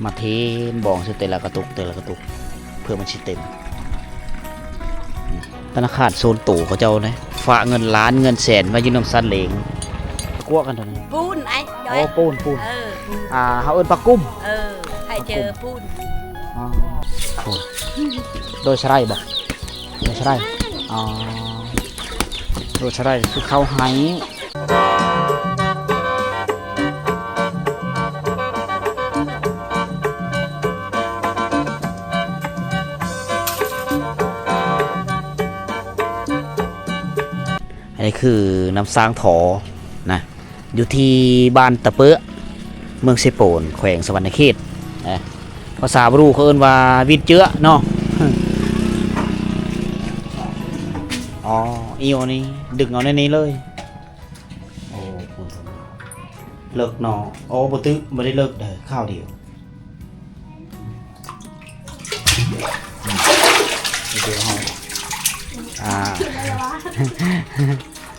ມາເທນບອງໃສ່ແຕ່ລະກະຕຸກ ແຕ່ລະກະຕຸກ ເພື່ອມັນຊິເຕັມ. ທະນາຄານສ່ວນໂຕເຂົາເຈົ້າເດ້ ຝາກເງິນລ້ານເງິນແສນໄວ້ຢູ່ນຳສັດລ້ຽງ. ກວກກັນເທົ່ານັ້ນ. ປູນໄອ້ດອຍ. ໂອ້ ປູນ ປູນ. ເອີ ປູນ. ອ່າ ເຮົາເອີ້ນປາກຸ້ມ. ເອີ ໃຫ້ເຈີປູນ. ອໍ ປູນ. ໂດຍສະໄລບໍ່? ໂດຍສະໄລ. ອໍ ໂດຍສະໄລຄືເຂົ້າໄຮ່. ອັນນີ້ຄືນ້ຳສ້າງທໍນະ ຢູ່ທີ່ບ້ານຕະເປິ ເມືອງເຊໂປນ ແຂວງສະຫວັນນະເຂດ. ເອີ ພາສາບຣູເຂົາເອີ້ນວ່າວິດເຈືອເນາະ. ອໍ ອີ່ຫຍັງນີ້ ດຶງເອົາໃນນີ້ເລີຍ. ໂອ້ ເລິກເນາະ. ໂອ້ ບໍ່ຕຶ ບໍ່ໄດ້ເລິກເດີ ຄາວດຽວ. ດຽວເຮົາ ອ່າ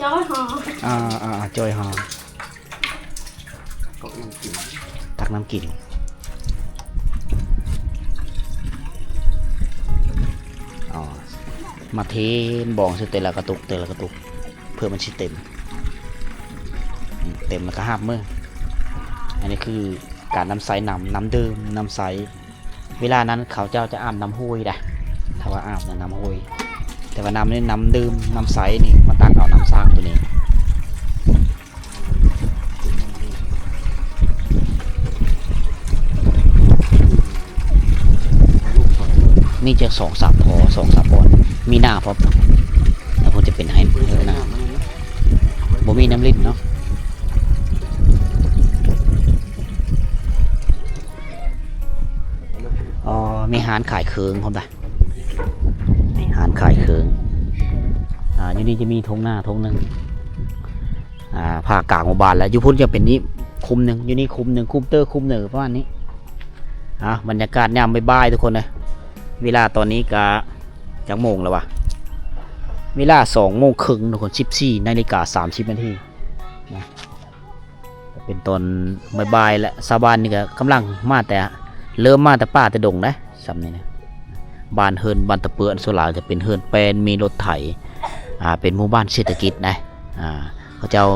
ຈ້ອຍຫໍ. ອ່າ ອ່າ ຈ້ອຍຫໍ. ຕັກນ້ຳກິນ ຕັກນ້ຳກິນ. ອໍ ມາເທນບອງໃສ່ແຕ່ລະກະຕຸກ ແຕ່ລະກະຕຸກ ເພື່ອມັນຊິເຕັມ. ອືມ ເຕັມແລ້ວກະຫາບມື. ອັນນີ້ຄືການນຳໃຊ້ນ້ຳ ນ້ຳດື່ມ ນ້ຳໃຊ້. ເວລານັ້ນເຂົາເຈົ້າຈະອາບນ້ຳຫ້ວຍໄດ໋ ຖ້າວ່າອາບນະນ້ຳຫ້ວຍ. ແຕ່ວ່ານ້ຳນີ້ນ້ຳດື່ມ ນ້ຳໃຊ້ນີ້ ມາຕັກເອົານ້ຳສ້າງໂຕນີ້. ມີຈັກສອງສາມ ພໍສອງສາມບ່ອນ ມີໜ້າພ້ອມ. ແລ້ວເພິ່ນຈະເປັນໄຮ່ເຮັດນາ ບໍ່ມີນ້ຳລິນເນາະ. ອໍ ມີຮ້ານຂາຍເຄື່ອງພ້ອມໄດ໋ ຮ້ານຂາຍເຄື່ອງ. ອ່າ ຢູ່ນີ້ຈະມີທົ່ງນາທົ່ງໜຶ່ງ. ອ່າ ພາກກາງໝູ່ບ້ານ ແລ້ວຢູ່ພຸ້ນຈະເປັນນີ້ຄຸ້ມໜຶ່ງ ຢູ່ນີ້ຄຸ້ມໜຶ່ງ ຄຸ້ມເຕີຄຸ້ມເໜີ ປະມານນີ້. ອ່າ ບັນຍາກາດຍາມບ່າຍໆ ທຸກຄົນເອີຍ. ເວລາຕອນນີ້ກະຈັກໂມງແລ້ວວະ? ເວລາສອງໂມງເຄິ່ງ ທຸກຄົນ ສິບສີ່ນາລິກາສາມສິບນາທີນະ. ເປັນຕອນບ່າຍໆ ແລະ ຊາວບ້ານນີ້ກະກຳລັງມາແຕ່ ເລີ່ມມາແຕ່ປ່າແຕ່ດົງເດ້ ຊ່ຳນີ້ນະ. ບ້ານເຮືອນ ບ້ານຕະເປິ ອັນສ່ວນຫຼາຍຈະເປັນເຮືອນແປ້ນ ມີລົດໄຖ. ອ່າ ເປັນໝູ່ບ້ານເສດຖະກິດນະ. ອ່າ ເຂົາເຈົ້າ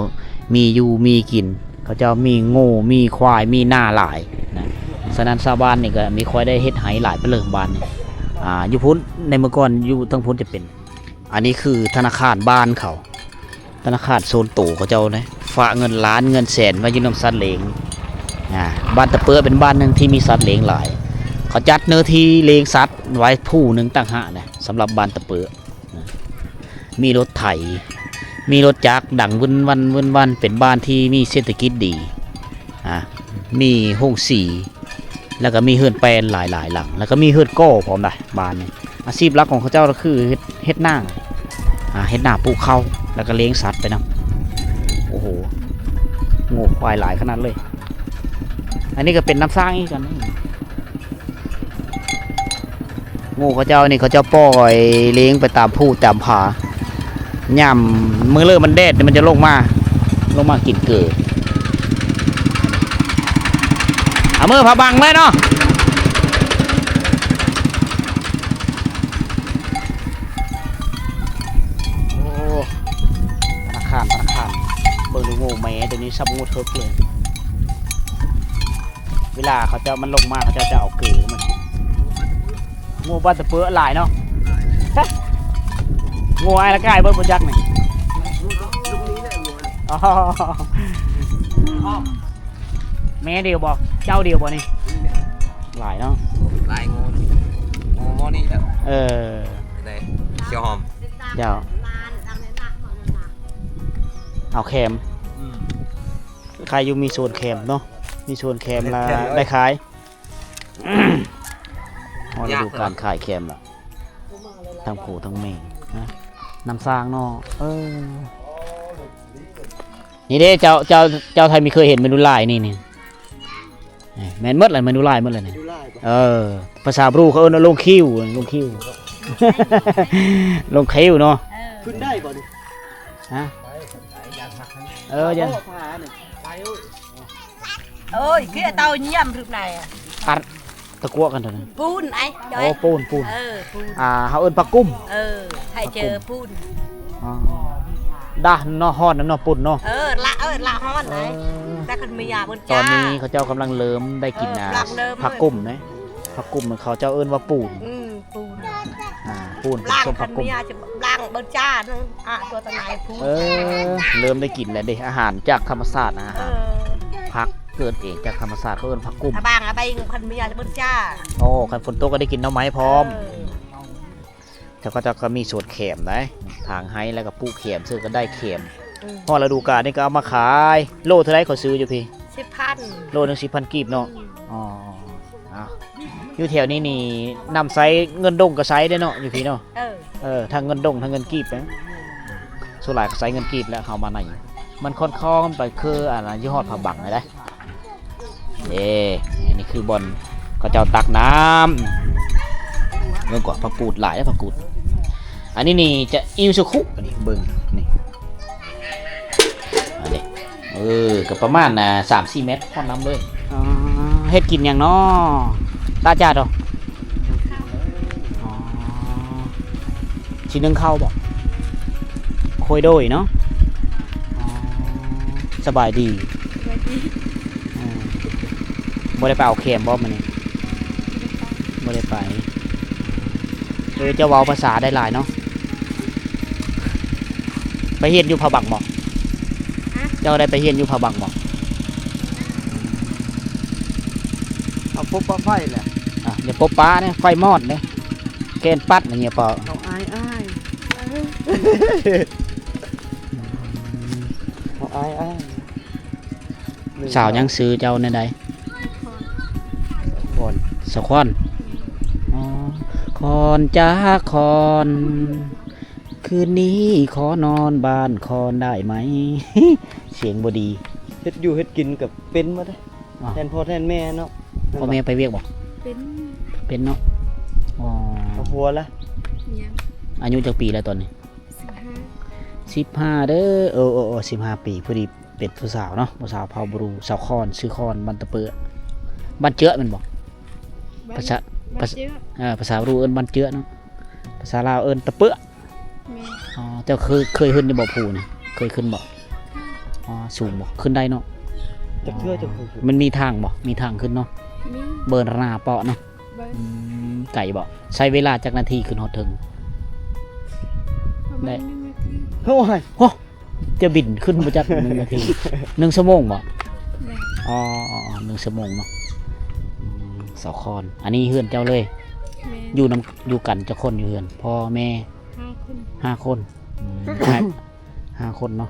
ມີຢູ່ມີກິນ ເຂົາເຈົ້າມີງົວ ມີຄວາຍ ມີນາຫຼາຍນະ. ສະນັ້ນຊາວບ້ານນີ້ກະມີ ຄ່ອຍໄດ້ເຮັດໄຮ່ຫຼາຍປານເລີຍບ້ານນີ້. ອ່າ ຢູ່ພຸ້ນ ໃນເມື່ອກ່ອນຢູ່ທາງພຸ້ນຈະເປັນ ອັນນີ້ຄືທະນາຄານບ້ານເຂົາ ທະນາຄານສ່ວນໂຕເຂົາເຈົ້າເດ້ ຝາກເງິນລ້ານເງິນແສນໄວ້ຢູ່ນຳສັດລ້ຽງ. ອ່າ ບ້ານຕະເປິເປັນບ້ານໜຶ່ງທີ່ມີສັດລ້ຽງຫຼາຍ ເຂົາຈັດເນື້ອທີ່ລ້ຽງສັດໄວ້ພູໜຶ່ງຕ່າງຫາກນະ ສຳລັບບ້ານຕະເປິ. ມີລົດໄຖ ມີລົດຈັກດັງວຶ້ນວັນວຶ້ນວັນ ເປັນບ້ານທີ່ມີເສດຖະກິດດີ. ອ່າ ມີໂຮງສີ ແລ້ວກະມີເຮືອນແປ້ນຫຼາຍໆຫຼັງ ແລ້ວກະມີເຮືອນກໍ່ພ້ອມໄດ໋ ບ້ານນີ້. ອາຊີບຫຼັກຂອງເຂົາເຈົ້າກະຄືເຮັດ ເຮັດນາ ອ່າ ເຮັດນາປູກເຂົ້າ ແລ້ວກະລ້ຽງສັດໄປນຳ. ໂອ້ໂຫ ງົວຄວາຍຫຼາຍຂະໜາດເລີຍ. ອັນນີ້ກະເປັນນ້ຳສ້າງອີກອັນໜຶ່ງ. ງູເຂົາເຈົ້ານີ້ ເຂົາເຈົ້າປ່ອຍລ້ຽງໄປຕາມພູຕາມຜາ. ຍາມມື້ເລີມັນແດດນີ້ ມັນຈະລົງມາ ລົງມາກິນເກີ. ເອົາມືພາບັງໄວ້ເນາະ. ໂອ້ ທະນາຄານ ທະນາຄານ. ເບິ່ງດູງູແມ່ໂຕນີ້ ສ່ຳງູເຖິກເລີຍ. ເວລາເຂົາເຈົ້າມັນລົງມາ ເຂົາເຈົ້າຈະເອົາເກີມັນ. ງູບ້ານຕະເປິຫຼາຍເນາະ. ງູອ້າຍລະກາຍເບິດບໍ່ຈັກນີ້. ອໍ ແມ່ດຽວບໍ່? ເຈົ້າດຽວບໍ່ນີ້? ຫຼາຍເນາະ. ຫຼາຍງູ ງູໝໍນີ້ແຫຼະ. ເອີ ໄດ້ຂຽວຫອມ. ເຈົ້າ ເອົາແຄມ. ອືມ ຂາຍຢູ່ ມີສວນແຄມເນາະ ມີສວນແຄມລະໄດ້ຂາຍ. ຮອດລະດູການຂາຍແຄມລະ ທັງຜູ້ທັງແມ່ນະ ນ້ຳສ້າງເນາະ. ເອີ ນີ້ເດ້ ເຈົ້າ ເຈົ້າ ເຈົ້າໄທມີເຄີຍເຫັນແມ່ນດູລາຍນີ້ ນີ້ ແມ່ນໝົດລະ ແມ່ນດູລາຍໝົດລະນີ້. ເອີ ພາສາບຣູເຂົາເອີ້ນວ່າລົງຄິວ ລົງຄິວ ລົງຄິວເນາະ. ຂຶ້ນໄດ້ບໍ່ນີ້? ຮະ? ເອີ ຢ່າ ໂອ້ຍ ຄືເຕົາຢ້ຽມຫຼືໃດ. ອັດຕະກົວກັນໂຕນັ້ນ ປູນໄອ້ ໂອ້ ປູນ ປູນ ເອີ ປູນ ອ່າ ເຮົາເອີ້ນຜັກກຸ້ມ ເອີ ໃຫ້ເຈີປູນ ອໍ ດາເນາະ ຮ້ອນນຳເນາະ ປູນເນາະ ເອີ ລະ ເອີ ລະຮ້ອນໄອ້ ເອີ ແຕ່ຄັນມີຢາເບິ່ງ ຕອນນີ້ເຂົາເຈົ້າກຳລັງເລີ່ມໄດ້ກິນ ເອີ ອ່າ ກຳລັງເລີ່ມ ຜັກກຸ້ມເນາະ ຜັກກຸ້ມເຂົາເຈົ້າເອີ້ນວ່າປູນ ອືມ ປູນ ອ່າ ປູນເປັນສົ້ມຜັກກຸ້ມ ບາງເບິ່ງຈ້ານະ ອາ ຕົວຕະໄນພູ ເອີ ເລີ່ມໄດ້ກິນແລ້ວເດ້ ອາຫານຈາກທຳມະຊາດ ອາຫານ ເອີ ຜັກເກີດເອງຈາກທຳມະຊາດ ເຂົາເອີ້ນຜັກກຸ້ມ ອາບາງ ອາໄປຄັນມີຢາເບິ່ງຈ້າ ໂອ້ ຄັນຝົນຕົກກໍໄດ້ກິນໜໍ່ໄມ້ພ້ອມ ເອີ ເຈົ້າ ເຂົາເຈົ້າກໍມີສວນແຂມໄດ໋ ທາງໄຮ່ແລ້ວກໍປູກແຂມ ເຊິ່ງກໍໄດ້ແຂມ ອືມ ຮອດລະດູການນີ້ກໍເອົາມາຂາຍ ໂລເທົ່າໃດ ເຂົາຊື້ຢູ່ພີ້? ສິບພັນ ໂລໜຶ່ງສິບພັນກີບເນາະ ອືມ ອໍ ເອົາ ຢູ່ແຖວນີ້ນີ້ ນ້ຳໃຊ້ເງິນດົງກໍໃຊ້ເດ້ເນາະ ຢູ່ພີ້ເນາະ ເອີ ເອີ ທັງເງິນດົງທັງເງິນກີບນະ ສ່ວນຫຼາຍກໍໃຊ້ເງິນກີບແຫຼະ ເຮົາມາໃນ ມັນຄ່ອນຂ້ອງໄປຄື ອັນ ຢູ່ຮອດພະບັງໄດ໋ ເດ້ ອັນນີ້ຄືບ່ອນເຂົາເຈົ້າຕັກນ້ຳ ເບິ່ງກວ່າ ຜັກກູດຫຼາຍເດ້ ຜັກກູດ ອັນນີ້ນີ້ຈະອິວສະຄຸ ອັນນີ້ເບິ່ງ ນີ້ ອັນນີ້ ເອີ ກໍປະມານ ອ່າ ສາມສີ່ແມັດ ຮອດນ້ຳເລີຍ ອໍ ເຮັດກິນຫຍັງນໍ ຕາຈາດ ອໍ ອໍ ຊິໜຶ້ງເຂົ້າບໍ? ໂຄຍໂດຍເນາະ ອໍ ສະບາຍດີ ສະບາຍດີ ເອີ ບໍ່ໄດ້ໄປເອົາແຄມບໍມື້ນີ້? ບໍ່ໄດ້ໄປ ບໍ່ໄດ້ໄປ ເອີ ເຈົ້າເວົ້າພາສາໄດ້ຫຼາຍເນາະ ໄປຮຽນຢູ່ພະບັງບໍ? ຮະ? ເຈົ້າໄດ້ໄປຮຽນຢູ່ພະບັງບໍ? ເອົາປົບປະໄຟແຫຼະ ອ່ະ ຢ່າປົບປະເດ້ ໄຟມອດເດ້ ແກນປັດນະເຍປະ ເອົາອ້າຍອ້າຍ ເອົາອ້າຍອ້າຍ ສາວຫຍັງ ຊື່ເຈົ້າແນວໃດ? ຄອນ ສາວຄອນ ອໍ ຄອນຈາຄອນ ຄືນນີ້ຂໍນອນບ້ານຄອນໄດ້ໄໝ? ສຽງບໍ່ດີ ເຮັດຢູ່ເຮັດກິນກໍເປັນໝົດເດ້ ອໍ ແທນພໍ່ແທນແມ່ເນາະ ພໍ່ແມ່ໄປວຽກບໍ່? ເປັນ ເປັນເນາະ ອໍ ເອົາຜົວລະ? ຍັງ ອາຍຸຈັກປີແລ້ວຕອນນີ້? ສິບຫ້າ ສິບຫ້າເດີ ເອີ ເອີ ເອີ ສິບຫ້າປີ ພໍດີເປັນຜູ້ສາວເນາະ ຜູ້ສາວເຜົ່າບຣູ ສາວຄອນ ຊື່ຄອນ ບ້ານຕະເປືອ ບ້ານເຈືອແມ່ນບໍ່? ບ້ານ ພາສາ ບ້ານເຈືອ ພາສາ ເອີ ພາສາບຣູເອີ້ນບ້ານເຈືອເນາະ ພາສາລາວເອີ້ນຕະເປືອ ແມ່ນ ອໍ ເຈົ້າເຄີຍ ເຄີຍຂຶ້ນຢູ່ບໍ່ພູນີ້? ເຄີຍຂຶ້ນບໍ່? ອໍ ສູງບໍ່? ຂຶ້ນໄດ້ເນາະ ຈັກເທື່ອເຈົ້າເຄີຍຂຶ້ນ? ມັນມີທາງບໍ່? ມີທາງຂຶ້ນເນາະ ມີ ເບີນາເປາະເນາະ ເບິ່ງ ອືມ ໄກບໍ່? ໃຊ້ເວລາຈັກນາທີຂຶ້ນຮອດເທິງ? ປະມານ ໄດ້ ໜຶ່ງນາທີ ໂອ້ຍ ໂອ້ ຈະບິນຂຶ້ນບໍ່ຈັກໜຶ່ງນາທີ ໜຶ່ງຊົ່ວໂມງບໍ່? ແມ່ນ ອໍ ໜຶ່ງຊົ່ວໂມງເນາະ ອືມ ສາວຄອນ ອັນນີ້ເຮືອນເຈົ້າເລີຍ? ແມ່ນ ຢູ່ນຳ ຢູ່ກັນຈັກຄົນຢູ່ເຮືອນ? ພໍ່ແມ່ ຫ້າຄົນ ຫ້າຄົນ ອືມ ຫ້າຄົນເນາະ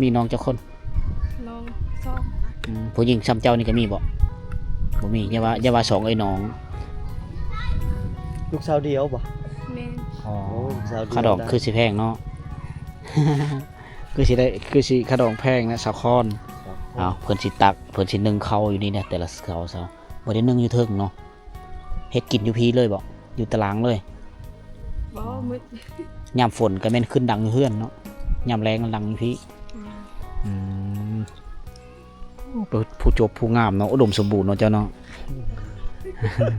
ມີນ້ອງຈັກຄົນ? ນ້ອງສອງ ອືມ ຜູ້ຍິງຊ່ຳເຈົ້ານີ້ກໍມີບໍ່? ບໍ່ມີ ຢ່າວ່າ ຢ່າວ່າສອງເອີຍນ້ອງ ລູກສາວດຽວບໍ່? ແມ່ນ ອໍ ໂອ້ ລູກສາວດຽວ ຄ່າດອງຄືຊິແພງເນາະ ຄືຊິໄດ້ ຄືຊິຄ່າດອງແພງນະ ສາວຄອນ ສາວຄອນ ເອົາ ເພິ່ນຊິຕັກ ເພິ່ນຊິໜຶ້ງເຂົ້າຢູ່ນີ້ນະ ແຕ່ລະເຊົ້າ ບໍ່ໄດ້ໜຶ້ງຢູ່ເທິງເນາະ ເຮັດກິນຢູ່ພີ້ເລີຍບໍ່? ຢູ່ຕະລາງເລີຍ ບໍ່ ອືມ ມືດ ຍາມຝົນກໍແມ່ນຂຶ້ນດັງຢູ່ເຮືອນເນາະ ຍາມແລ້ງດັງຢູ່ພີ້ ອືມ ອືມ ໂອ້ ເປັນຜູ້ຈົບຜູ້ງາມເນາະ ອຸດົມສົມບູນເນາະເຈົ້າເນາະ ອືມ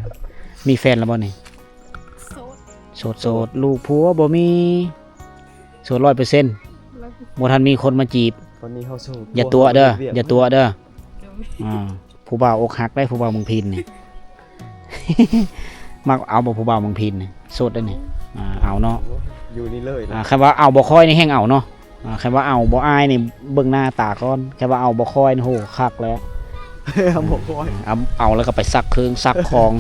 ມີແຟນແລ້ວບໍ່ນີ້? ໂສດ ໂສດ ໂສດ ລູກຜົວບໍ່ມີ ໂສດຮ້ອຍເປີເຊັນ ຮ້ອຍເປີເຊັນ ບໍ່ທັນມີຄົນມາຈີບ ຕອນນີ້ເຮົາໂສດ ຢ່າຕົວະເດີ ບໍ່ມີວຽກ ຢ່າຕົວະເດີ ໂດຍ ອ່າ ຜູ້ບ່າວອົກຫັກໄດ໋ ຜູ້ບ່າວເມືອງພີນນີ້ ມັກເອົາບໍ່ຜູ້ບ່າວເມືອງພີນນີ້? ໂສດໄດ໋ນີ້ ອ່າ ເອົາເນາະ ຢູ່ນີ້ເລີຍ ອ່າ ຄັນວ່າເອົາບໍ່ຄ່ອຍນີ້ແຮ່ງເອົາເນາະ ອ່າ ຄັນວ່າເອົາບໍ່ອ້າຍນີ້ ເບິ່ງໜ້າຕາກ່ອນ ຄັນວ່າເອົາບໍ່ຄ່ອຍນີ້ ໂຫ ຄັກແລ້ວ ເອົາບໍ່ຄ່ອຍ ເອົາ ເອົາແລ້ວກໍໄປຊັກເຄື່ອງຊັກຂອງ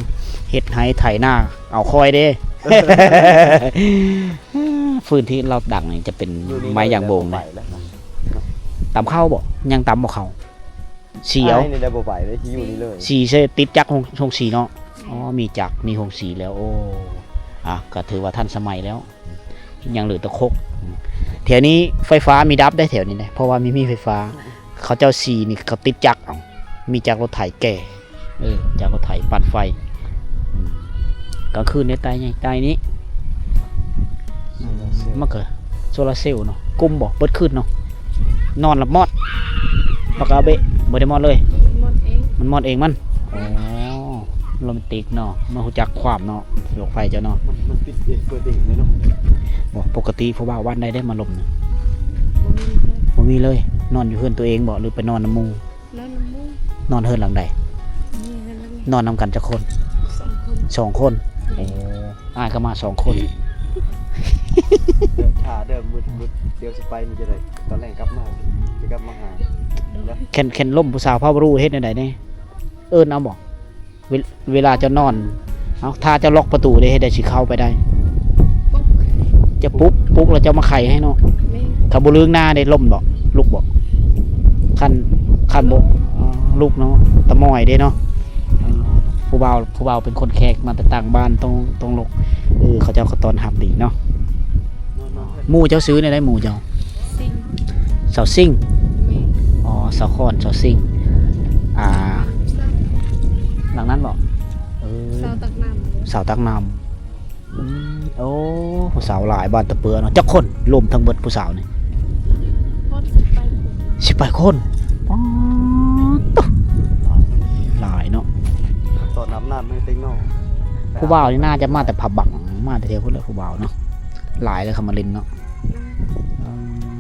ເຮັດໄຮ່ໄຖນາ ເອົາຄ່ອຍເດ້ ຟືນທີ່ລາວດັງນີ້ຈະເປັນໄມ້ຢາງໂບງເດ້ ຕຳເຂົ້າບໍ່? ຍັງຕຳບໍ່ເຂົ້າ? ສີເອົາ ອ້າຍນີ້ໄດ້ບໍ່ໄປເລີຍ ຊິຢູ່ນີ້ເລີຍ ສີໃສ່ຕິດຈັກໂຮງ ໂຮງສີເນາະ ອໍ ມີຈັກ ມີໂຮງສີແລ້ວ ໂອ້ ອ່ະ ກໍຖືວ່າທັນສະໄໝແລ້ວ ຍັງເຫຼືອແຕ່ຄົກ ແຖວນີ້ໄຟຟ້າມີດັບໄດ໋ ແຖວນີ້ນະ ເພາະວ່າມີ ມີໄຟຟ້າ ເຂົາເຈົ້າສີນີ້ ເຂົາຕິດຈັກເອົາ ມີຈັກລົດໄຖແກ່ ເອີ ຈາກລົດໄຖປັ່ນໄຟ ອືມ ກາງຄືນໃນໃຕ້ນີ້ ໃຕ້ນີ້ ອືມ ໂຊລາເຊວ ມັນກໍໂຊລາເຊວເນາະ ກຸ້ມບໍ່ ເບິດຄືນເນາະ ນອນຫຼັບມອດ ປາກກະເບະ ບໍ່ໄດ້ມອດເລີຍ ມັນມອດເອງ ມັນມອດເອງມັນ ອໍ ໂຣແມນຕິກເນາະ ມາຮູ້ຈັກຄວາມເນາະ ໂລກໄຟເຈົ້າເນາະ ມັນ ມັນປິດເອງເປີດເອງເລີຍເນາະ. ບໍ່ ປົກກະຕິຜູ້ບ່າວບ້ານໃດເດ້ມາລົມນະ? ບໍ່ມີເລີຍ ບໍ່ມີເລີຍ. ນອນຢູ່ເຮືອນຕົວເອງບໍ່ ຫຼືໄປນອນນຳໝູ່? ນອນນຳໝູ່. ນອນເຮືອນຫຼັງໃດ? ມີເຮືອນຫຼັງ ນອນນຳກັນຈັກຄົນ? ສອງຄົນ. ສອງຄົນ. ແມ່ນ. ໂອ້ ອ້າຍກໍມາສອງຄົນ. ຖ້າເດີ ມື້ ມື້ດຽວຊິໄປນີ້ຈະໄດ້ ຕອນແລງກັບມາ ຊິກັບມາຫາ. ໂດຍ. ຄັນ ຄັນລົມຜູ້ສາວພາວບໍ່ຮູ້ເຮັດແນວໃດແດ່? ເອີ້ນເອົາບໍ່? ເວ ເວລາເຈົ້ານອນ ເອົ້າ ຖ້າເຈົ້າລັອກປະຕູເດ້ ເຮັດໃດຊິເຂົ້າໄປໄດ້? ປຸກ ຈະປຸກ ປຸກແລ້ວເຈົ້າມາໄຂໃຫ້ເນາະ. ແມ່ນ. ຖ້າບໍ່ລຶງໜ້າເດ້ ລົມບໍ່ ລຸກບໍ່? ຄັນ ຄັນບໍ່ ອໍ ລຸກເນາະ ຕາໝ້ອຍເດ້ເນາະ. ເອີ ຜູ້ບ່າວ ຜູ້ບ່າວເປັນຄົນແຂກມາແຕ່ຕ່າງບ້ານ ຕ້ອງ ຕ້ອງລຸກ. ເອີ ເຂົາເຈົ້າກໍຕ້ອນຮັບດີເນາະ. ໝູ່ເຈົ້າຊື່ແນວໃດ ໝູ່ເຈົ້າ? ຊິງ. ສາວຊິງ. ແມ່ນ. ອໍ ສາວຄອນ ສາວຊິງ. ອ່າ ຫຼັງນັ້ນບໍ່? ເອີ ສາວຕັກນ້ຳ. ສາວຕັກນ້ຳ. ອືມ ໂອ້ ຜູ້ສາວຫຼາຍ ບ້ານຕະເປືອເນາະ. ຈັກຄົນລວມທັງເບິດຜູ້ສາວນີ້? ຄົນ ສິບປາຍຄົນ. ສິບປາຍຄົນ. ປາດໂທ້ ຫຼາຍເນາະ. ຕອນອາບນ້ຳໃຫ້ເຕັງນ້ອງ. ຜູ້ບ່າວນີ້ໜ້າຈະມາແຕ່ພະບັງ ມາແຕ່ແຖວພຸ້ນແຫຼະ ຜູ້ບ່າວເນາະ. ຫຼາຍແລ້ວເຂົ້າມາຫຼິ້ນເນາະ. ອືມ ອື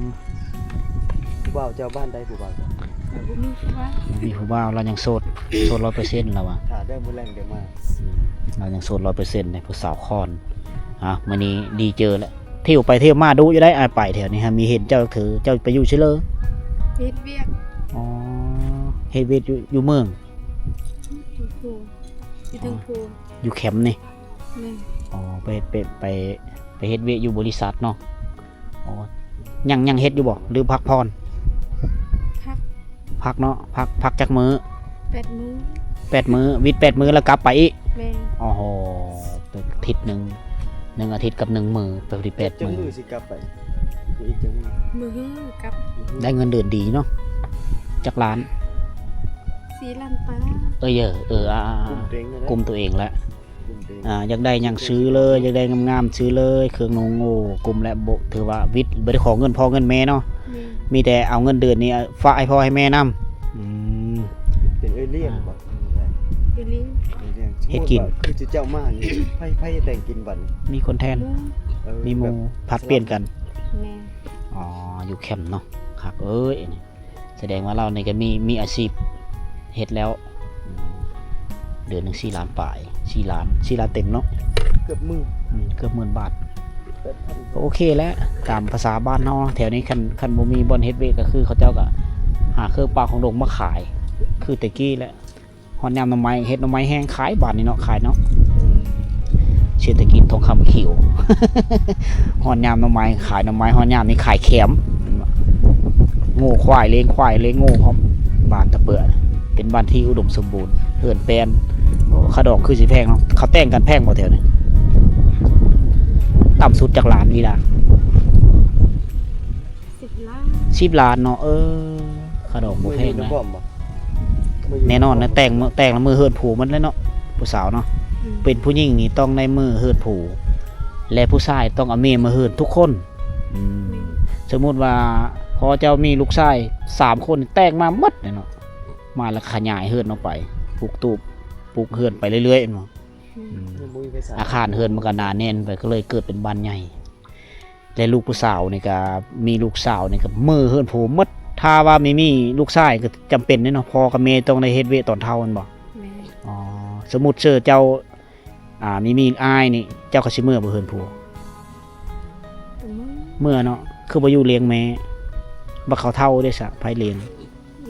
ມ ຜູ້ບ່າວເຈົ້າບ້ານໃດ ຜູ້ບ່າວເຈົ້າ? ເອີ ບໍ່ມີຜູ້ບ່າວ ບໍ່ມີຜູ້ບ່າວ ລາວຍັງໂສດ ໂສດຮ້ອຍເປີເຊັນລາວວ່າ. ຖ້າໄດ້ມື້ແລງດຽວມາ. ອືມ ລາວຍັງໂສດຮ້ອຍເປີເຊັນເດ້ ຜູ້ສາວຄອນ. ອ່າ ມື້ນີ້ດີເຈີແລ້ວ ທ່ຽວໄປທ່ຽວມາດຸຢູ່ໄດ໋. ອ້າຍໄປແຖວນີ້ຫາມີເຫັນເຈົ້າຄື ເຈົ້າໄປຢູ່ໃສເລີ? ເຮັດວຽກ. ອໍ ເຮັດວຽກຢູ່ ຢູ່ເມືອງ? ຢູ່ພູ ຢູ່ເທິງພູ. ອໍ ຢູ່ແຄມນີ້? ແມ່ນ. ອໍ ໄປ ໄປ ໄປ ໄປເຮັດວຽກຢູ່ບໍລິສັດເນາະ. ອໍ ຍັງ ຍັງເຮັດຢູ່ບໍ່ ຫຼືພັກຜ່ອນ? ພັກ ພັກເນາະ. ພັກ ພັກຈັກມື້? ແປດມື້. ແປດມື້ ວິດແປດມື້ແລ້ວກັບໄປອີກ? ແມ່ນ. ໂອ້ໂຫ ອາທິດໜຶ່ງ ໜຶ່ງອາທິດກັບໜຶ່ງມື້ ໄປໄດ້ແປດມື້. ຈັກມື້ຊິກັບໄປ? ອີກຈັກມື້? ມື້ຮືກັບ. ໄດ້ເງິນເດືອນດີເນາະ. ຈັກລ້ານ? ສີ່ລ້ານປາຍ. ເອີຍ ເອີ ອາ ກຸມຕົວເອງແຫຼະ. ອ່າ ຢາກໄດ້ຫຍັງຊື້ເລີຍ ຢາກໄດ້ງາມໆຊື້ເລີຍ ເຄື່ອງນຸ່ງ. ໂອ້ ກຸມແລ້ວ ບໍ່ ຖືວ່າວິດ ບໍ່ໄດ້ຂໍເງິນພໍ່ເງິນແມ່ເນາະ. ແມ່ນ. ມີແຕ່ເອົາເງິນເດືອນນີ້ຝາກໃຫ້ພໍ່ໃຫ້ແມ່ນຳ. ອືມ ເປັນເອື້ອຍລ້ຽງບໍ່? ເອື້ອຍລ້ຽງ. ເຮັດກິນ. ຄືເຈົ້າມານີ້ ໃຜ ໃຜແຕ່ງກິນບັດນີ້? ມີຄົນແທນ. ເອີ ມີໝູ່ ແບບຜັດປ່ຽນກັນ. ແມ່ນ. ອໍ ຢູ່ແຄມເນາະ ຄັກເອີຍ ອັນນີ້. ສະແດງວ່າລາວນີ້ກໍມີ ມີອາຊີບເຮັດແລ້ວ. ເດືອນໜຶ່ງສີ່ລ້ານປາຍ ສີ່ລ້ານ ສີ່ລ້ານເຕັມເນາະ. ເກືອບໝື່ນ. ອືມ ເກືອບໝື່ນບາດ. ກໍໂອເຄແຫຼະ ຕາມພາສາບ້ານເຮົາ. ແຖວນີ້ຄັນ ຄັນບໍ່ມີບ່ອນເຮັດວຽກ ກໍຄືເຂົາເຈົ້າກໍຫາເຄື່ອງປ່າຂອງດົງມາຂາຍ ຄືແຕ່ກີ້ແຫຼະ. ຮອດຍາມໜໍ່ໄມ້ ເຮັດໜໍ່ໄມ້ແຫ້ງຂາຍບາດນີ້ເນາະ ຂາຍເນາະ. ເສດຖະກິດທອງຄຳຂຽວ ຮອດຍາມໜໍ່ໄມ້ຂາຍໜໍ່ໄມ້ ຮອດຍາມນີ້ຂາຍແຄມ. ໂງ່ຄວາຍ ລ້ຽງຄວາຍ ລ້ຽງໂງ່ພ້ອມ. ບ້ານຕະເປືອ ເປັນບ້ານທີ່ອຸດົມສົມບູນ ເຮືອນແປ້ນ. ໂອ້ ຄ່າດອງຄືຊິແພງເນາະ. ເຂົາແຕ່ງກັນແພງບໍ່ແຖວນີ້? ຕ່ຳສຸດຈັກລ້ານ ອີ່ຫຼ້າ? ສິບລ້ານ. ສິບລ້ານເນາະ. ເອີ ຄ່າດອກບໍ່ແພງນະ. ແນ່ນອນນະ ແຕ່ງ ແຕ່ງລະມືເຮືອນຜູໝົດແລ້ວເນາະ ຜູ້ສາວເນາະ. ອືມ ເປັນຜູ້ຍິງນີ້ຕ້ອງໄດ້ມືເຮືອນຜູ ແລະຜູ້ຊາຍຕ້ອງເອົາເມຍມາເຮືອນທຸກຄົນ. ອືມ ແມ່ນ. ສົມມຸດວ່າພໍ່ເຈົ້າມີລູກຊາຍສາມຄົນ ແຕ່ງມາໝົດເລີຍເນາະ ມາລະຂະຫຍາຍເຮືອນອອກໄປ ປຸກຕູບ ປຸກເຮືອນໄປເລື້ອຍໆເນາະ. ອືມ ອືມ ຍັງບໍ່ມີໃຜສ້າງ. ອາຄານເຮືອນມັນກໍໜາແໜ້ນໄປ ກໍເລີຍເກີດເປັນບ້ານໃຫຍ່. ແລະລູກຜູ້ສາວນີ້ກໍ ມີລູກສາວນີ້ກໍມືເຮືອນຜູໝົດ. ຖ້າວ່າມີ ມີລູກຊາຍກໍຈຳເປັນເດ້ເນາະ ພໍ່ກັບແມ່ຕ້ອງໄດ້ເຮັດວຽກຕອນເຖົ້າແມ່ນບໍ່? ແມ່ນ. ອໍ ສົມມຸດເຊີເຈົ້າ ອ່າ ມີ ມີອ້າຍນີ້ ເຈົ້າກໍຊິເມືອບໍ່ເຮືອນຜົວ? ກໍເມືອ. ເມືອເນາະ. ຄືບໍ່ຢູ່ລ້ຽງແມ່? ບັດເຂົາເຖົ້າເດ້ຊະ ໃຜລ້ຽງ?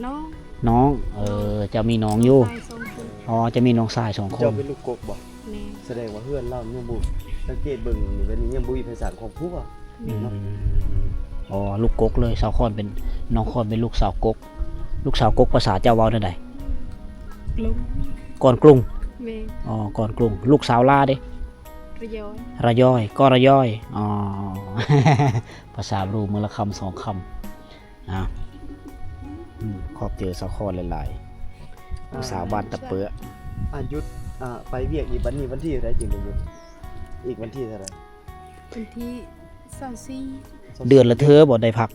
ນ້ອງ. ນ້ອງ. ເອີ ນ້ອງ ເຈົ້າມີນ້ອງຢູ່. ນ້ອງຊາຍສອງຄົນ. ອໍ ເຈົ້າມີນ້ອງຊາຍສອງຄົນ. ເຈົ້າເປັນລູກກົກບໍ່? ແມ່ນ. ສະແດງວ່າເຮືອນລາວຍັງບໍ່ ສັງເກດເບິ່ງນີ້ ແບບນີ້ຍັງບໍ່ມີໃຜສ້າງຄອບຄົວ. ແມ່ນ. ອືມ ເນາະ. ອໍ ລູກກົກເລີຍ. ສາວຄອນເປັນ ນ້ອງຄອນເປັນລູກສາວກົກ. ລູກສາວກົກພາສາເຈົ້າເວົ້າແນວໃດ? ກລຸງ. ກ່ອນກຸງ. ແມ່ນ. ອໍ ກ່ອນກຸງ. ລູກສາວລາເດ້? ລະຍອຍ. ລະຍອຍ. ກໍລະຍອຍ. ອໍ ພາສາບຣູ ມື້ລະຄຳສອງຄຳ. ອ່າ ອືມ ຂອບໃຈສາວຄອນຫຼາຍໆ ອ່າ ຜູ້ສາວບ້ານຕະເປືອ. ອ່າ ຢຸດ ອ່າ ໄປວຽກອີກບັດນີ້ ວັນທີເທົ່າໃດຈຶ່ງໄດ້ຢຸດ? ອີກວັນທີເທົ່າໃດ? ວັນທີຊາວສີ່. ເດືອນລະເທື່ອບໍ່ໄດ້ພັກ?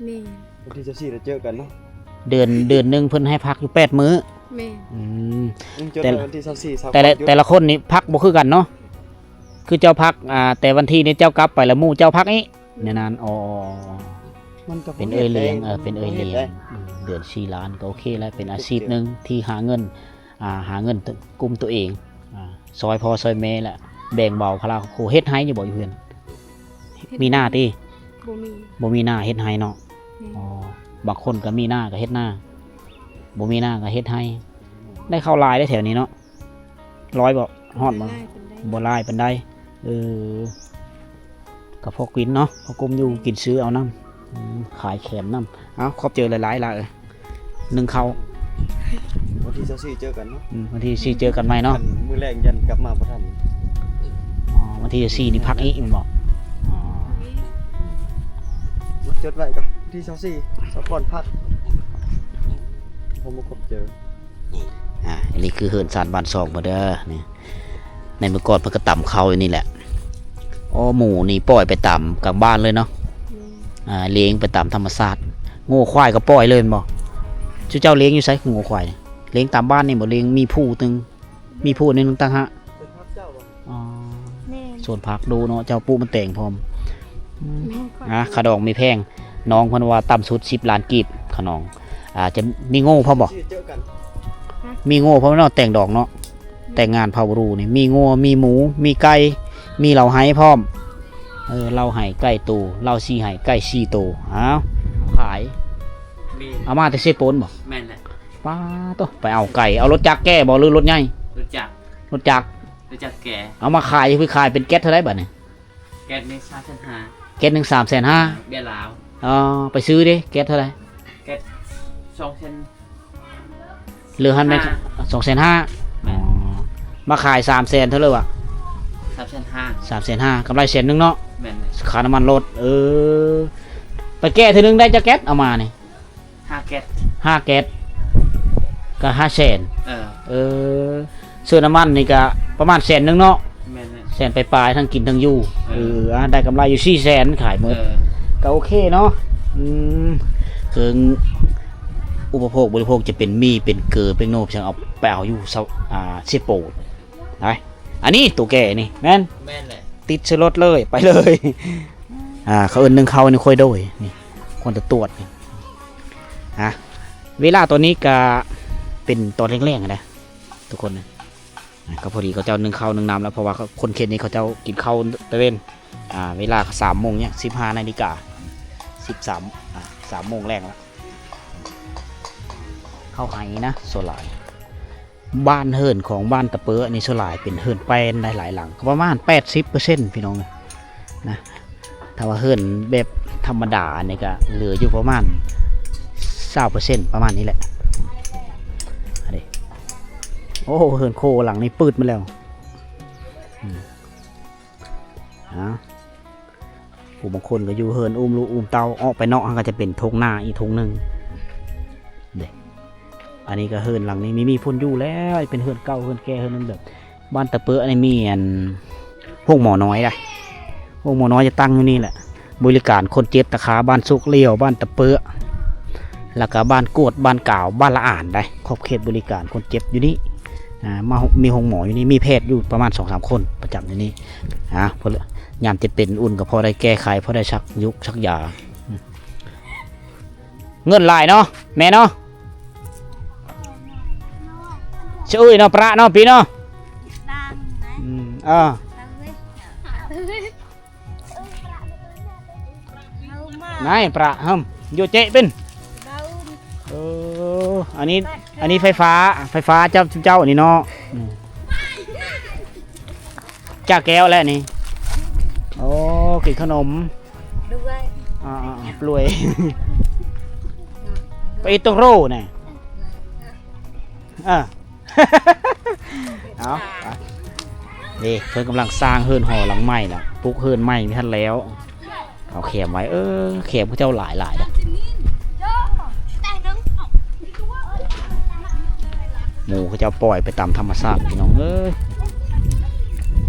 ແມ່ນ. ວັນທີຊາວສີ່ລະເຈີກັນເນາະ. ເດືອນ ເດືອນໜຶ່ງເພິ່ນໃຫ້ພັກຢູ່ແປດມື້. ແມ່ນ. ອືມ ອືມ ຈົດ ແຕ່ ໄວ້ວັນທີຊາວສີ່ ຊາວ ແຕ່ລະ ແຕ່ລະຄົນນີ້ພັກບໍ່ຄືກັນເນາະ. ຄືເຈົ້າພັກ ອ່າ ແຕ່ວັນທີນີ້ເຈົ້າກັບໄປ ແລ້ວໝູ່ເຈົ້າພັກອີກ ແນວນັ້ນ. ອໍ ມັນກໍ ເປັນເອື້ອຍລ້ຽງ ເອີ ເປັນເອື້ອຍລ້ຽງ ອືມ ເດືອນສີ່ລ້ານ ກໍໂອເຄແລ້ວ ເປັນອາຊີບໜຶ່ງທີ່ຫາເງິນ ອ່າ ຫາເງິນກຸ້ມຕົວເອງ ອ່າ ຊ່ອຍພໍ່ຊ່ອຍແມ່ ແລະ ແບ່ງເບົາພາລະຄອບຄົວ. ເຮັດໄຮ່ຢູ່ບໍ່ ຢູ່ເຮືອນ? ເຮັດ ມີນາຕິ? ບໍ່ມີ ບໍ່ມີນາ ເຮັດໄຮ່ເນາະ. ແມ່ນ. ອໍ ບາງຄົນກໍມີນາກໍເຮັດນາ ບໍ່ມີນາກໍເຮັດໄຮ່. ໄດ້ເຂົ້າຫຼາຍເດ້ແຖວນີ້ເນາະ. ຮ້ອຍບໍ່? ຮອດບໍ່? ບໍ່ຫຼາຍປານໃດ. ບໍ່ຫຼາຍປານໃດ. ເອີ ກໍພໍກິນເນາະ ພໍກຸ້ມຢູ່ ກິນຊື້ເອົານຳ. ອືມ ຂາຍແຖມນຳ. ເອົາ ຂອບໃຈຫຼາຍໆ ຫຼ້າເອີຍ. ໜຶ່ງເຂົ້າ ວັນທີຊາວສີ່ເຈີກັນເນາະ. ອືມ ວັນທີຊາວສີ່ເຈີກັນໃໝ່ເນາະ. ມື້ແລງຢ້ານກັບມາບໍ່ທັນ. ອໍ ວັນທີຊາວສີ່ນີ້ພັກອີກແມ່ນບໍ່? ອໍ ມາຈົດໄວ້ກ່ອນ ວັນທີຊາວສີ່ ສາວພອນພັກ. ບໍ່ມາຄົບເຈີ. ອ່າ ອັນນີ້ຄືເຮືອນຊານບ້ານຊ່ອງເພິ່ນເດີ ນີ້. ໃນເມື່ອກ່ອນເພິ່ນກໍຕຳເຂົ້າຢູ່ນີ້ແຫຼະ. ໂອ້ ໝູນີ້ປ່ອຍໄປຕາມກາງບ້ານເລີຍເນາະ. ແມ່ນ. ອ່າ ລ້ຽງໄປຕາມທຳມະຊາດ. ງົວຄວາຍກໍປ່ອຍເລີຍແມ່ນບໍ່? ຊຸມເຈົ້າລ້ຽງຢູ່ໃສ ງົວຄວາຍ? ລ້ຽງຕາມບ້ານນີ້ບໍ່? ລ້ຽງມີພູໜຶ່ງ ມີພູໜຶ່ງຕ່າງຫາກ. ອໍ ແມ່ນ. ສວນຜັກດູເນາະ ເຈົ້າປູກມັນແຕງພ້ອມ. ອືມ ແມ່ນ. ອ່າ ຂະດອງມີແພງ ນ້ອງເພິ່ນວ່າຕ່ຳສຸດສິບລ້ານກີບ ຂະດອງ. ອ່າ ຈະມີງົວພ້ອມບໍ່? ຮະ? ມີງົວພ້ອມເນາະ ແຕ່ງດອງເນາະ. ແຕ່ງງານເຜົ່າຣູນີ້ ມີງົວ ມີໝູ ມີໄກ່ ມີເລົ້າໄຮ່ພ້ອມ. ເອີ ເລົ້າໄຮ່ໄກ່ໂຕ ເລົ້າຊີ້ໄຮ່ໄກ່ສີ່ໂຕ. ອ້າວ ຂາຍ ແມ່ນ. ເອົາມາແຕ່ເຊໂປນບໍ່? ແມ່ນແຫຼະ. ປ້າໂຕ ໄປເອົາໄກ່ ເອົາລົດຈັກແກ່ບໍ່ ຫຼືລົດໃຫຍ່? ລົດຈັກ. ລົດຈັກ ລົດຈັກແກ່. ເອົາມາຂາຍ ຄືຂາຍເປັນແກັດເທົ່າໃດບາດນີ້? ແກັດໜຶ່ງສາມແສນຫ້າ. ແກັດໜຶ່ງສາມແສນຫ້າ. ເອອ ເບຍລາວ. ອໍ ໄປຊື້ເດ້ ແກັດເທົ່າໃດ? ແກັດສອງແສນ. ເຫຼືອຫັ້ນແມ່ນ ຫ້າ ສອງແສນຫ້າ. ແມ່ນ. ອໍ ມາຂາຍສາມແສນເທົ່າໃດວະ? ສາມແສນຫ້າ. ສາມແສນຫ້າ ກຳໄລແສນໜຶ່ງເນາະ. ແມ່ນ. ຄ່ານ້ຳມັນລົດ. ເອີ ໄປແກ້ເທື່ອໜຶ່ງໄດ້ຈັກແກັດ ເອົາມານີ້? ຫ້າແກັດ. ຫ້າແກັດ ກໍຫ້າແສນ. ເອີ ເອີ ເຊິ່ງນ້ຳມັນນີ້ກໍປະມານແສນໜຶ່ງເນາະ. ແມ່ນ. ແສນປາຍໆ ທັງກິນທັງຢູ່. ເອີ ເອີ ອ່າ ໄດ້ກຳໄລຢູ່ສີ່ແສນ ຂາຍໝົດ. ເອີ ກໍໂອເຄເນາະ. ອືມ ເຄື່ອງອຸປະໂພກບໍລິໂພກ ຈະເປັນໝີ່ ເປັນເກີ ເປັນໂນ ຈັ່ງເອົາໄປເອົາຢູ່ ເຊ ອ່າ ເຊໂປນ. ໄປ ອັນນີ້ໂຕແກ່ນີ້ແມ່ນ? ແມ່ນແຫຼະ. ຕິດໃສ່ລົດເລີຍ ໄປເລີຍ. ອ່າ ເຂົາເອີ້ນໜຶ່ງເຂົ້າໃນຄວາຍໂດຍນີ້ ຄົນຕະຕວດນີ້. ຮະ ເວລາຕອນນີ້ກະເປັນຕອນແລງໆ ນະທຸກຄົນນະ. ອ່າ ກໍພໍດີເຂົາເຈົ້າໜຶ່ງເຂົ້າໜຶ່ງນ້ຳແລ້ວ ເພາະວ່າຄົນເຂດນີ້ເຂົາເຈົ້າກິນເຂົ້າຕະເວັນ. ອ່າ ເວລາກໍສາມໂມງ ຍັງສິບຫ້ານາລິກາ ສິບສາມ ອ່າ ສາມໂມງແລງແລ້ວ. ເຂົ້າໄຮ່ນະ ສ່ວນຫຼາຍ ບ້ານເຮືອນຂອງບ້ານຕະເປີນີ້ ສ່ວນຫຼາຍເປັນເຮືອນແປ້ນໄດ້ຫຼາຍຫຼັງ ກໍປະມານແປດສິບເປີເຊັນ ພີ່ນ້ອງນະ. ຖ້າວ່າເຮືອນແບບທຳມະດານີ້ກໍເຫຼືອຢູ່ປະມານຊາວເປີເຊັນ ປະມານນີ້ແຫຼະ. ອັນນີ້ ໂອ້ ເຮືອນໂຄຫຼັງນີ້ປືດໝົດແລ້ວ. ອືມ ອ່າ ຜູ້ບາງຄົນກໍຢູ່ເຮືອນອຸ້ມລູກອຸ້ມເຕົ້າ ອອກໄປນອກຫັ້ນກໍຈະເປັນທົ່ງນາອີກທົ່ງໜຶ່ງເດ້. ອັນນີ້ກໍເຮືອນຫຼັງນີ້ມີ ມີຄົນຢູ່ແລ້ວ ເປັນເຮືອນເກົ່າເຮືອນແກ່ ເຮືອນນັ້ນແບບ ບ້ານຕະເປີນີ້ມີອັນໂຮງໝໍນ້ອຍໄດ໋ ໂຮງໝໍນ້ອຍຈະຕັ້ງຢູ່ນີ້ແຫຼະ. ບໍລິການຄົນເຈັບຕາຂາ ບ້ານໂຊກລ້ຽວ ບ້ານຕະເປີ ແລ້ວກໍບ້ານກວດ ບ້ານກາວ ບ້ານລະອານໄດ໋ ຂອບເຂດບໍລິການຄົນເຈັບຢູ່ນີ້. ອ່າ ມາ ມີໂຮງໝໍຢູ່ນີ້ ມີແພດຢູ່ປະມານສອງສາມຄົນປະຈຳຢູ່ນີ້. ອ່າ ເພິ່ນ ຍາມເຈັບເປັນອຸ່ນກໍພໍໄດ້ແກ້ໄຂ ພໍໄດ້ສັກຍຸກສັກຢາ. ເງິນຫຼາຍເນາະ ແມ່ເນາະ. ຊະເອີຍເນາະ ປະເນາະ ປີເນາະ. ອືມ ເອີ ນາຍປະຫຶ່ມ ໂຍເຈະເປັນ. ເອີ ອັນນີ້ ອັນນີ້ໄຟຟ້າ ໄຟຟ້າເຈົ້າ ເຈົ້ານີ້ເນາະ. ອືມ ຈ້າແກ້ວແຫຼະນີ້. ໂອ້ ກິນຂະໜົມ ອ່າໆ ປ່ວຍ ໄປອີ່ຕົງໂຣນະ. ເອີ ເອົາ ນີ້ເພິ່ນກຳລັງສ້າງເຮືອນຫໍຫຼັງໃໝ່ລະ ປຸກເຮືອນໃໝ່ບໍ່ທັນແລ້ວ. ເອົາແຄມໄວ້ ເອີ ແຄມເຂົາເຈົ້າຫຼາຍໆ ເດ້ ໝູເຂົາເຈົ້າປ່ອຍໄປຕາມທຳມະຊາດ ພີ່ນ້ອງເອີຍ.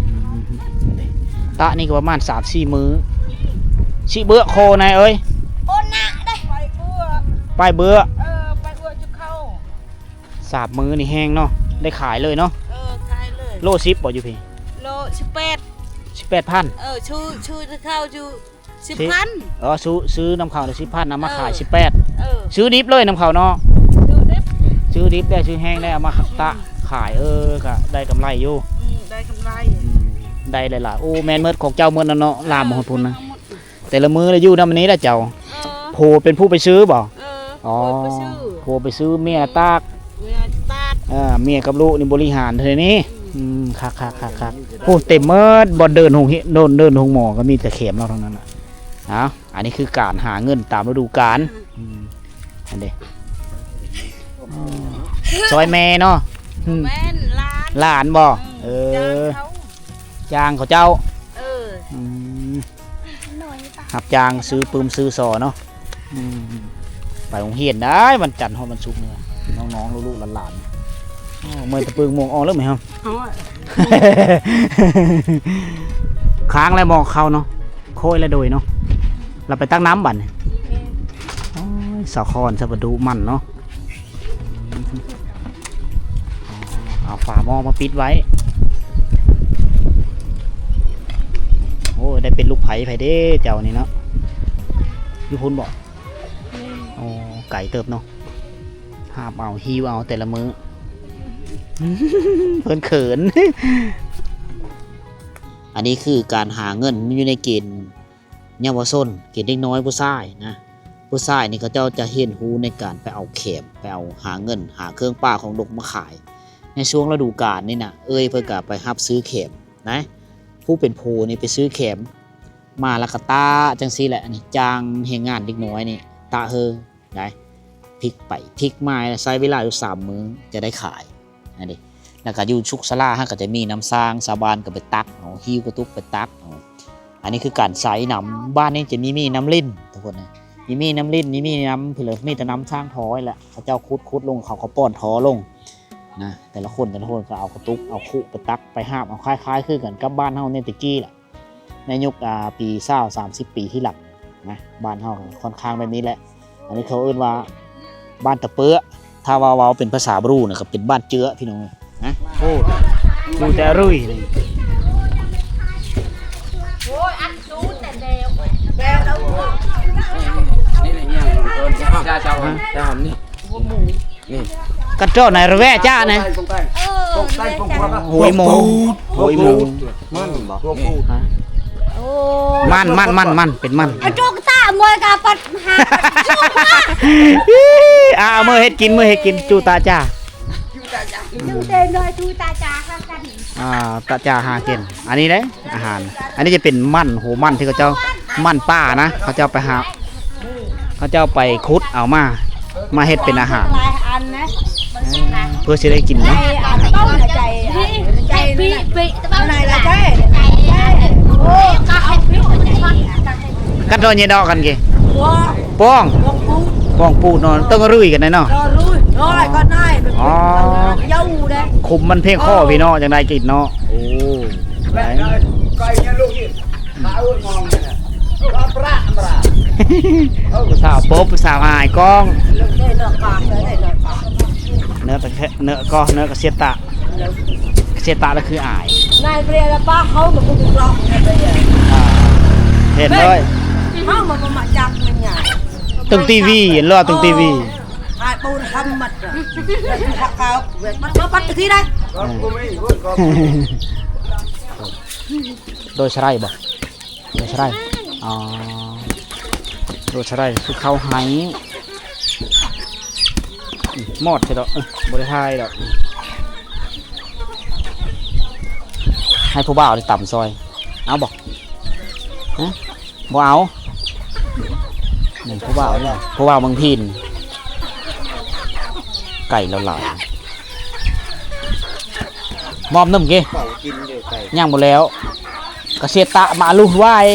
ຕະນີ້ກໍປະມານສາມສີ່ມື້ ຊິເບືອໂຄນາຍເອີຍ. ໂອນະເດ້ ໄປເບືອ ໄປເບືອ ເອີ ໄປເບືອຈຸເຂົ້າ. ສາມມື້ນີ້ແຮງເນາະ ໄດ້ຂາຍເລີຍເນາະ. ເອີ ຂາຍເລີຍ. ໂລສິບບໍ່ຢູ່ພີ້? ໂລສິບແປດ. ສິບແປດພັນ. ເອີ ຊື້ ຊື້ແຕ່ເຂົາຢູ່ສິບພັນ. ອໍ ຊື້ ຊື້ນຳເຂົາໄດ້ສິບພັນ ເອົາມາຂາຍສິບແປດ. ເອີ ຊື້ດິບເລີຍນຳເຂົາເນາະ. ຊື້ດິບ ຊື້ດິບໄດ້ ຊື້ແຮງໄດ້ ເອົາມາຕາກຂາຍ. ເອີ ກະໄດ້ກຳໄລຢູ່. ອືມ ໄດ້ກຳໄລ. ອືມ ໄດ້ຫຼາຍໆ. ໂອ້ ແມ່ນໝົດ ຂອງເຈົ້າໝົດນະເນາະ. ລາມມາຮອດພຸ້ນນະ. ແຕ່ລະມື້ລະຢູ່ນຳອັນນີ້ລະເຈົ້າ. ເອີ ຜົວເປັນຜູ້ໄປຊື້ບໍ່? ເອີ ອໍ ຜົວໄປຊື້ ຜົວໄປຊື້ ເມຍລະຕາກ. ເມຍຕາກ. ເອີ ເມຍກັບລູກນີ້ບໍລິຫານເທື່ອນີ້. ອືມ ອືມ ຄັກໆໆໆ. ໂອ້ ເຕັມໝົດ ບ່ອນເດີນໂຮງຮຽນ ໂດນເດີນໂຮງໝໍກໍມີແຕ່ແຄມເນາະ ທັງນັ້ນນະ. ເອົາ ອັນນີ້ຄືການຫາເງິນຕາມລະດູການ. ອືມ ອັນເດ ຊ່ອຍແມ່ເນາະ. ອືມ ແມ່ນຫຼານ ຫຼານບໍ່? ເອີ ເອີ ຈ້າງເຂົາ ຈ້າງເຂົາເຈົ້າ. ເອີ ອືມ ຮັບຈ້າງຊື້ປຶ້ມຊື້ສໍເນາະ. ອືມ ໄປໂຮງຮຽນໄດ້ວັນຈັນຮອດວັນສຸກນີ້ ນ້ອງໆ ລູກໆ ຫຼານໆ. ໂອ້ ເມື່ອຍຕະປຶງມ່ວງອອກເລີຍແມ່ເຮົາ. ໂອ້ຍ ຄ້າງແລ້ວໝໍ້ເຂົ້າເນາະ. ໂຄ້ຍແລ້ວໂດຍເນາະ. ລະໄປຕັກນ້ຳບັດນີ້. ແມ່ນ. ໂອ້ຍ ສາວຄອນສະປະດຸໝັ່ນເນາະ. ເອົາຝາໝໍ້ມາປິດໄວ້. ໂອ້ຍ ໄດ້ເປັນລູກໃຜໃຜເດ້ເຈົ້ານີ້ເນາະ. ຢູ່ພຸ້ນບໍ່? ແມ່ນ. ໂອ້ ໄກເຕີບເນາະ. ຫາບເອົາ ຫິ້ວເອົາແຕ່ລະມື້. ເພິ່ນເຂີນ. ອັນນີ້ຄືການຫາເງິນຢູ່ໃນເກນ ເຍົາວະຊົນ ເກນເດັກນ້ອຍຜູ້ຊາຍນະ. ຜູ້ຊາຍນີ້ເຂົາເຈົ້າຈະຮຽນຮູ້ໃນການໄປເອົາແຂມ ໄປເອົາຫາເງິນ ຫາເຄື່ອງປ່າຂອງດົງມາຂາຍ. ໃນຊ່ວງລະດູການນີ້ນະ ເອື້ອຍເພິ່ນກະໄປຮັບຊື້ແຂມນະ. ຜູ້ເປັນຜົວນີ້ໄປຊື້ແຂມມາ ລະກະຕາກຈັ່ງຊີ້ແຫຼະ. ອັນນີ້ຈ້າງແຮງງານເດັກນ້ອຍນີ້ຕາກເຮີ ໄດ້ ພິກໄປພິກມາ ໃຊ້ເວລາຢູ່ສາມມື້ຈະໄດ້ຂາຍ. ອັນນີ້ ແລ້ວກະຢູ່ສຸກສາລາຫັ້ນກະຈະມີນ້ຳສ້າງ ຊາວບ້ານກະໄປຕັກເອົາ ຫິ້ວກະຕຸກໄປຕັກເອົາ. ອັນນີ້ຄືການໃຊ້ນ້ຳ. ບ້ານນີ້ຈະມີ ມີນ້ຳລິນທຸກຄົນນະ. ມີ ມີນ້ຳລິນ ມີ ມີນ້ຳພີ້ລະ ມີແຕ່ນ້ຳສ້າງທໍ່ແຫຼະ. ເຂົາເຈົ້າຂຸດ ຂຸດລົງ ເຂົາກະປ້ອນທໍ່ລົງນະ. ແຕ່ລະຄົນ ແຕ່ລະຄົນກະເອົາກະຕຸກ ເອົາຄຸໄປຕັກໄປຫາບເອົາ. ຄ້າຍໆຄືກັນກັບບ້ານເຮົາໃນແຕ່ກີ້ລະ. ໃນຍຸກ ອ່າ ປີຊາວ ສາມສິບປີທີ່ຫຼັງນະ ບ້ານເຮົາຂ້ອນຂ້າງແບບນີ້ແຫຼະ. ອັນນີ້ເຂົາເອີ້ນວ່າບ້ານຕະເປິ. ຖ້າວ່າເວົ້າເປັນພາສາບຣູນະ ກະເປັນບ້ານເຈືອພີ່ນ້ອງນະ. ໂອ້ ຢູ່ແຕ່ລຸຍນີ້. ໂອ້ຍ ອັນສູງແຕ່ແນວ ແບບລະ ນີ້ແຫຼະ ນີ້ ເອີ ເຈົ້າ ເຈົ້າ ເຈົ້າ ນີ້ ນີ້ ກັນໂຕໃນລະແວະຈ້ານະ. ເອີ ໂຫຍໝູ ໂຫຍໝູ. ມັນບໍ່? ຮະ? ໂອ້ ມັນ ມັນ ມັນ ມັນ ເປັນມັນ. ອາ ຈູກຕາ ມວຍກະປັດຫາ ຈູກຕາ. ອ່າ ເມືອເຮັດກິນ ເມືອເຮັດກິນ ຈູຕາຈ້າ. ຈູຕາຈ້າ ຈູຕາຈ້າຫາກິນ. ອ່າ ຕາຈ້າຫາກິນ. ອັນນີ້ເດ້ ອາຫານ. ອັນນີ້ຈະເປັນມັນ ໂຫ ມັນທີ່ເຂົາເຈົ້າ ມັນປ່ານະ ເຂົາເຈົ້າໄປຫາ ເຂົາເຈົ້າໄປຂຸດເອົາມາ ມາເຮັດເປັນອາຫານ ຫຼາຍອັນນະ ເພື່ອຊິໄດ້ກິນເນາະ. ໃຈອັນຕົ້ນໃຈ ໃຈ ໃຈ ໃນລະໃຈ ໂອ້ ກັນໂຕເຍດອກກັນເກ ປ້ອງ ປ້ອງປູດ ປ້ອງປູດເນາະ. ຕ້ອງລຸຍກັນເນາະ ລຸຍ ນ້ອຍກໍນ້ອຍ. ອໍ ເຍົາເດ້ ຂຸມມັນພຽງຄໍພີ່ນ້ອງ ຈັ່ງໄດ້ກິນເນາະ. ໂອ້ ໄກ່ເຍລູກ ຜູ້ສາວປົບ ຜູ້ສາວອາຍກ້ອງ. ເນື້ອຕະແຄ ເນື້ອກໍ ເນື້ອກະເຊຍຕະ ກະເຊຍຕະລະຄືອາຍ. ອ່າ ເຫັນເລີຍ ເຮົາມາ ມາຈາກມັນຫຍັງ ຕຶງທີວີ ເຫັນເລີຍ ຕຶງທີວີ. ໂດຍສະໄລບໍ່? ໂດຍສະໄລ ອໍ ໂດຍສະໄລຄືເຂົ້າໄຮ່. ມອດຊິດອກ ບໍ່ໄດ້ຖ່າຍດອກ. ໃຫ້ຜູ້ບ່າວໄດ້ຕຳຊອຍ ເອົາບໍ່? ຮະ? ບໍ່ເອົາ. ນີ້ຜູ້ບ່າວນີ້ ຜູ້ບ່າວເມືອງພີນ ໄກ່ລາວຫຼາຍ. ມອບໜຶ່ງເກ ເຂົາກິນຢູ່ໄກ່ ຍັງບໍ່ແລ້ວ ກະເຊຍຕະມາລຸວາຍ.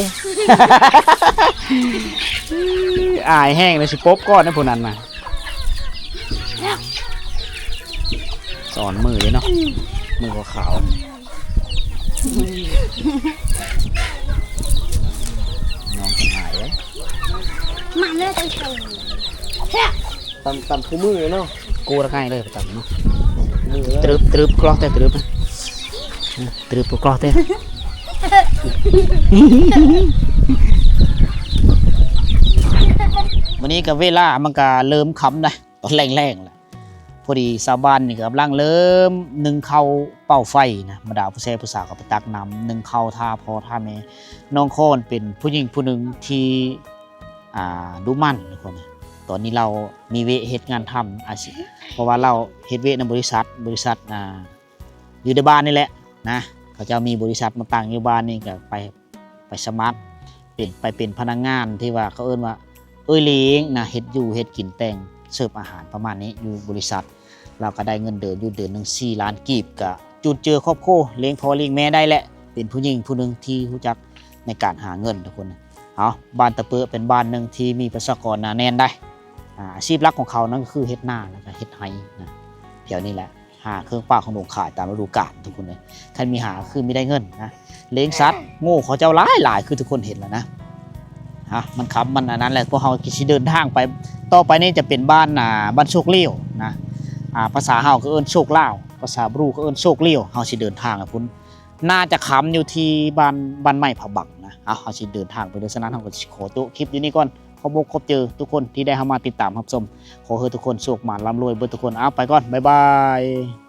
ອາຍແຮງເລີຍ ຊິປົບກ່ອນນະຜູ້ນັ້ນນະ. ສອນມືເດ້ເນາະ ມືຂາວໆ. ນ້ອງເພິ່ນອາຍເດ້ ມາເລີຍ ຕຳ ຕຳ ຕຳຄູ່ມື້ເນາະ. ໂກລະໄກເລີຍປະຈຳເນາະ. ຕຶບຕຶບ ກລໍແຕ່ຕຶບ ຕຶບກລໍແຕ່. ມື້ນີ້ກໍເວລາມັນກໍເລີ່ມຄ່ຳໄດ໋ ຕອນແລງໆແລ້ວ. ພໍດີຊາວບ້ານນີ້ກຳລັງເລີ່ມໜຶ້ງເຂົ້າເປົ່າໄຟນະ, ບັນດາຜູ້ແຊຜູ້ສາວກໍໄປຕັກນ້ຳໜຶ້ງເຂົ້າຖ້າພໍ່ຖ້າແມ່. ນ້ອງຄອນເປັນຜູ້ຍິງຜູ້ໜຶ່ງທີ່ ອ່າ ດຸໝັ່ນທຸກຄົນ. ຕອນນີ້ລາວມີວຽກເຮັດງານທຳອາຊີບ ເພາະວ່າລາວເຮັດວຽກນຳບໍລິສັດ, ບໍລິສັດ ອ່າ ຢູ່ໃນບ້ານນີ້ແຫຼະນະ. ເຂົາເຈົ້າມີບໍລິສັດມາຕັ້ງຢູ່ບ້ານນີ້ ກໍໄປ ໄປສະໝັກເປັນ ໄປເປັນພະນັກງານທີ່ວ່າເຂົາເອີ້ນວ່າເອື້ອຍລ້ຽງນະ, ເຮັດຢູ່ເຮັດກິນແຕ່ງ ເສີບອາຫານປະມານນີ້ ຢູ່ບໍລິສັດ. ລາວກໍໄດ້ເງິນເດືອນຢູ່ເດືອນໜຶ່ງສີ່ລ້ານກີບ ກໍຈຸນເຈືອຄອບຄົວ ລ້ຽງພໍ່ລ້ຽງແມ່ໄດ້ແຫຼະ. ເປັນຜູ້ຍິງຜູ້ໜຶ່ງທີ່ຮູ້ຈັກໃນການຫາເງິນທຸກຄົນ. ເອົາ ບ້ານຕະເປິເປັນບ້ານໜຶ່ງທີ່ມີປະຊາກອນໜາແໜ້ນໄດ໋. ອາ ອາຊີບຫຼັກຂອງເຂົານັ້ນກໍຄືເຮັດນາ ແລ້ວກໍເຮັດໄຮ່ນະ ແຖວນີ້ແຫຼະ. ຫາເຄື່ອງປ່າຂອງດົງຂາຍຕາມລະດູການທຸກຄົນເອີຍ. ຄັນມີຫາກໍຄືມີໄດ້ເງິນນະ. ລ້ຽງສັດ ໂງ່ເຂົາເຈົ້າຫຼາຍໆ ຄືທຸກຄົນເຫັນແລ້ວນະ. ອາ ມັນຄ່ຳ ມັນອັນນັ້ນແຫຼະ ພວກເຮົາກໍຊິເດີນທາງໄປ. ຕໍ່ໄປນີ້ຈະເປັນບ້ານ ອ່າ ບ້ານໂຊກຫຼຽວນະ. ອາ ພາສາເຮົາກໍເອີ້ນໂຊກລາວ, ພາສາບຣູກໍເອີ້ນໂຊກຫຼຽວ. ເຮົາຊິເດີນທາງໄປພຸ້ນ ໜ້າຈະຄ່ຳຢູ່ທີ່ບ້ານ ບ້ານໃໝ່ພະບັງນະ. ເອົາ ເຮົາຊິເດີນທາງໄປເດີ. ສະນັ້ນເຮົາກໍຊິຂໍໂຈະຄລິບຢູ່ນີ້ກ່ອນ. ຂອບອົກຂອບໃຈທຸກຄົນທີ່ໄດ້ເຂົ້າມາຕິດຕາມຮັບຊົມ. ຂໍໃຫ້ທຸກຄົນໂຊກໝານລ່ຳລວຍເບິດທຸກຄົນ. ເອົາ ໄປກ່ອນ ບາຍບາຍ.